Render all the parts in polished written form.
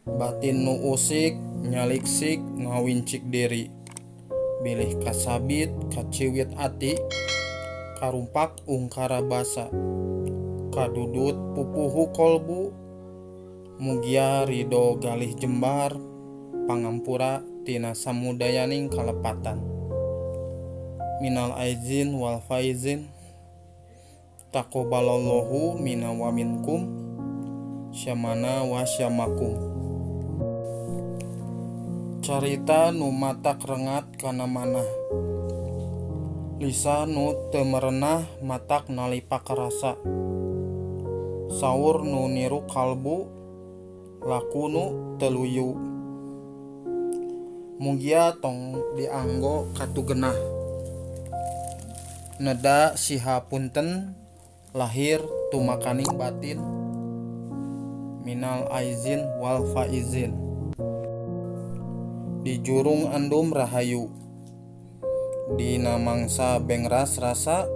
Batin nu usik nyaliksik ngawincik diri bilih kasabit kaciwit ati karumpak ungkara basa kadudut pupuhu kolbu mugia ridho galih jembar pangampura tina samudayaning kalepatan minal aizin wal faizin taqabbalallahu minna wa minkum syamana wa syamakum. Carita nu matak rengat kana manah lisan nu teu merenah matak nalipa karasa saur nu niru kalbu laku nu teu luyu mugia tong dianggo katugenah neda sihapunten lahir tumakaning batin minal aizin wal faizin. Di jurung andum rahayu dina mangsa bengras rasa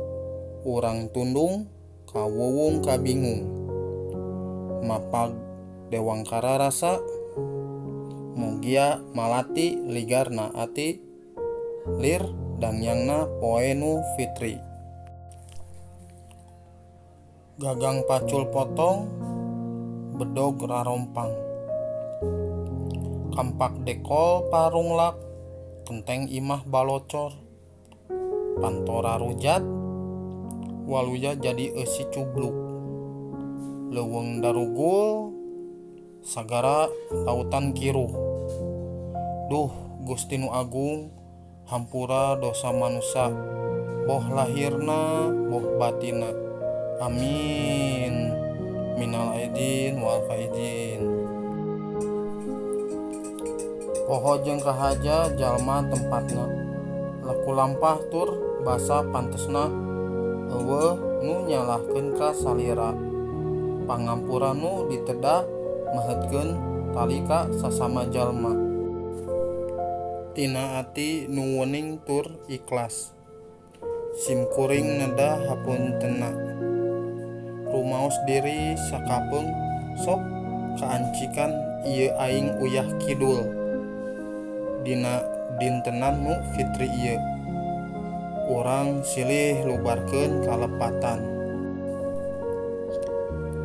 urang tundung kawuwung kabingung mapag dewangkara rasa mugia malati ligarna ati lir dangyangna poe nu fitri. Gagang pacul potong bedog rarompang kampak dekol parunglak kenteng imah balocor pantora rujat waluya jadi eusi cubluk leuweung darugul sagara lautan kiruh. Duh Gusti nu agung hampura dosa manusa boh lahirna boh batina amin minal aidin wal faizin. Poho jeung kahaja jalma tempatna laku lampah tur basa pantesna eueuh nu nyalahkeun ka salira pangampura nu ditedah mehetkeun tali ka sasama jalma tina ati nu wening tur ikhlas simkuring neda hapuntenna rumaos diri sakapeung sok kaancikan ieu aing uyah kidul dina dintenan nu fitri ieu urang silih lubarkeun kalepatan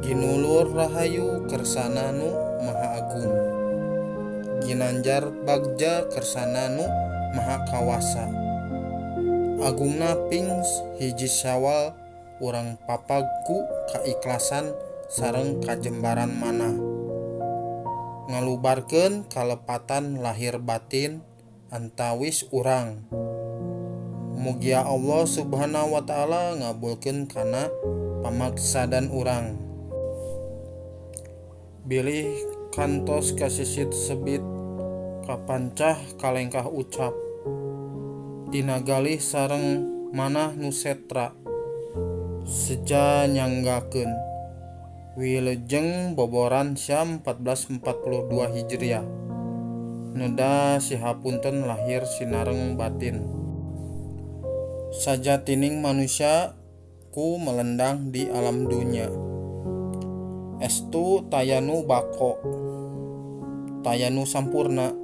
ginulur rahayu kersana nu maha agung ginanjar bagja kersana nu maha kawasa agungna ping 1 Syawal urang papag ku kaikhlasan sareng kajembaran manah ngalubarkeun kalepatan lahir batin antawis urang mugia Allah Subhanahu wa ta'ala ngabulkeun kana pamaksadan urang bilih kantos kasisit sebit kapancah kalengkah ucap tina galih sareng manah nu setra seja nyanggakeun wilujeng boboran Syam 1442 Hijriah neda sihapunten lahir sinareng batin sajatining manusia ku melendang di alam dunya estu tayanu bako tayanu sampurna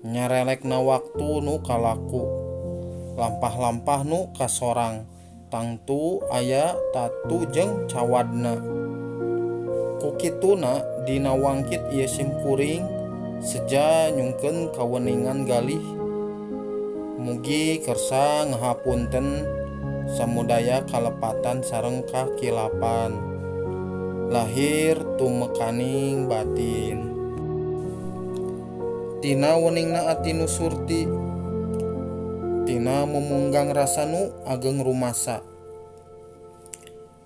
nyarelekna waktu nu kalaku lampah-lampah nu kasorang tangtu aya tatu jeung cawadna ku kituna dina wangkit ieu simkuring seja nyungkeun kaweningan galih mugi kersa ngahapunten samudaya kalepatan sareng kakilapan lahir tumekaning batin tina weningna ati nu surti tina mumunggang rasa nu ageng rumasa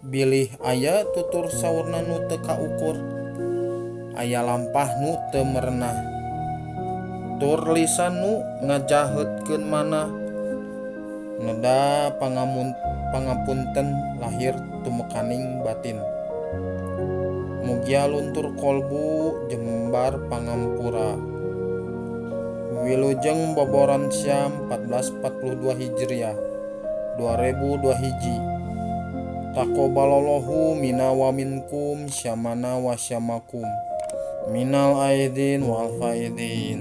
bilih aya tutur saurna nu teu kaukur aya lampah nu teu merenah tur lisan nu ngajaheutkeun manah neda pangapunten lahir tumekaning batin mugia luntur kolbu jembar pangampura. Wilujeng boboran Syam 1442 Hijriah 2002 hiji. Taqabbalallahu minna wa minkum syamana wa syamakum. Minal aidin wal faidin.